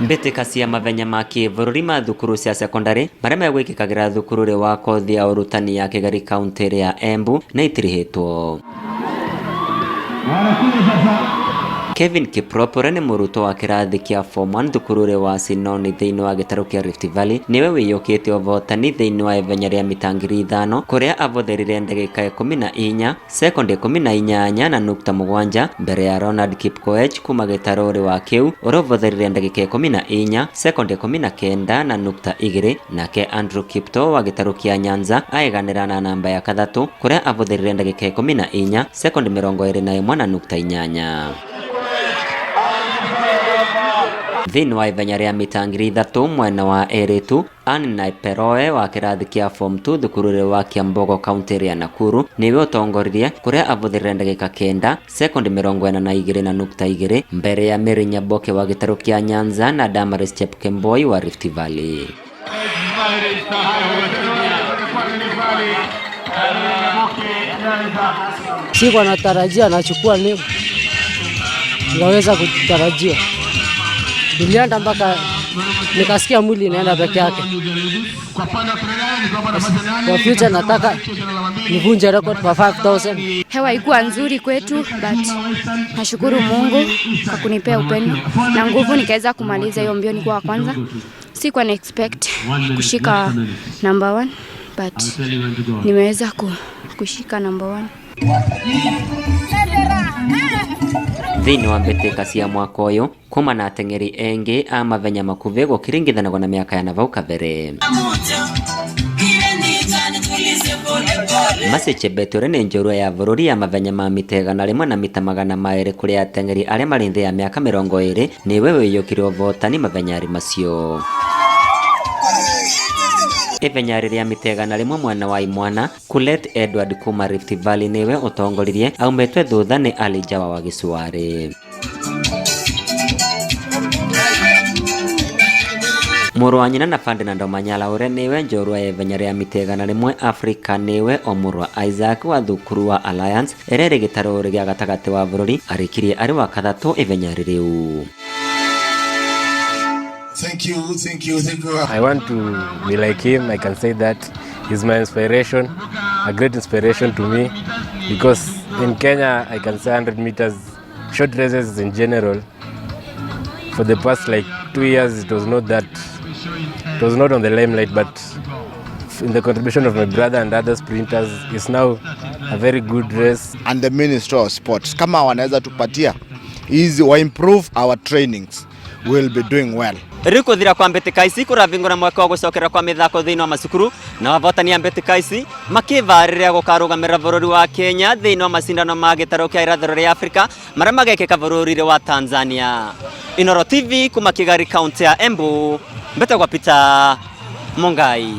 Mbĩtĩka cia mathenya ma kĩbũrũri ma thukuru cia sekondari marĩa megwĩkĩkagĩra thukuru-rĩ wa kothi ya ũrutani ya Kĩgari kaunti-rĩ ya Embu nĩ itirihĩtwo. Kevin Kiprop ũrĩa nĩ mũrutwo wa kĩrathi kĩa form 1 thukuru-rĩ wa Sinoni thĩinĩ wa gĩtarũ kĩa Rift Valley nĩwe wĩyũkĩtie ũhotani thĩinĩ wa ithenya rĩa mita 5000 kũrĩa avũthĩrire ndagĩka 14 sekondi 18 na nukta mũgwanja mbere ya Ronald Kipkoech kuma gĩtarũ-rĩ wa kĩu ũrĩa ũvũthĩrire ndagĩka 14 sekondi 19 na nukta igĩrĩ nake Andrew Kipto wa gĩtarũ kĩa Nyanza aĩganĩra na namba ya kathatũ kũrĩa avũthĩrire ndagĩka 14 sekondi 21 na nukta inyanya. Thĩinĩ wa ithenya rĩa mita 3000 mwena wa airĩtu Ann Naiperoe wa kĩrathi kĩa form 2 thukuru-rĩ wa Kiambogo kaunti ya Nakuru nĩwe ũtongoririe kũrĩa avũthĩrire ndagĩka 9 sekondi 42 na nukta igĩrĩ mbere ya Mary Nyaboke wa gĩtarũ kĩa Nyanza na Damaris Chepkemboi wa Rift Valley. Sikuwa natarajia nachukua leo, naweza kutarajia. Nilienda mpaka nikasikia mwili inaenda peke yake. Kwa future nataka nivunje record kwa 5000. Hewa haikuwa nzuri kwetu, but nashukuru Mungu kwa kunipea upendo na nguvu nikaweza kumaliza hiyo mbio nikiwa wa kwanza. Sikuwa na expect kushika number one, but nimeweza kushika number one. Thĩinĩ wa mbĩtĩka cia mwaka ũyũ kuma na ateng'eri engĩ a mathenya makuhĩ gũkĩringithanagwo na mĩaka ya navau kabere. Mercy Chebet ũrĩa nĩ njorua ya bũrũri ya mathenya ma mita 100 na mita 200 kũrĩ ateng'eri arĩa marĩ thĩ ya mĩaka 20 nĩwe wĩyũkire ũhotani mathenya macio. Ithenya rĩa mita 100 mwena wa imwana Kulet Edward kuma Rift Valley nĩwe ũtongoririe aumĩtwe thutha nĩ Ali Jawa wa Gĩcuarĩ. Mũrũ wa nyina na Ferdinand Omanyala ũrĩa nĩwe njorua ya ithenya rĩa mita 100 Afrika nĩwe Omurwa Isaac wa thukuru wa Alliance ĩrĩa ĩrĩ gĩtarũ gĩa gatagatĩ wa bũrũri arĩkirie arĩ wa kathatũ ithenya rĩu. Thank you, thank you, thank you. I want to be like him. I can say that he's my inspiration, a great inspiration to me, because in Kenya, I can say 100 meters, short races in general, for the past like 2 years, it was not that, it was not on the limelight, but in the contribution of my brother and other sprinters, it's now a very good race. And the Minister of Sports, kama wanaweza tupatia hizi wa improve our trainings, we'll be doing well. Rĩu kũthira kwa mbĩtĩka ici kũravingũra mweke wa gũcokera kwa mĩthako thĩinĩ wa macukuru na avotani a mbĩtĩka ici makĩvarĩrĩra gũkarũgamĩrĩra bũrũri wa Kenya thĩinĩ wa macindano ma gĩtarũ kĩa irathĩro rĩa Afrika marĩa magekĩka bũrũri wa Tanzania. Inoro TV kuma Kigari kaunti ya Embu, mbetagwa Peter Mungai.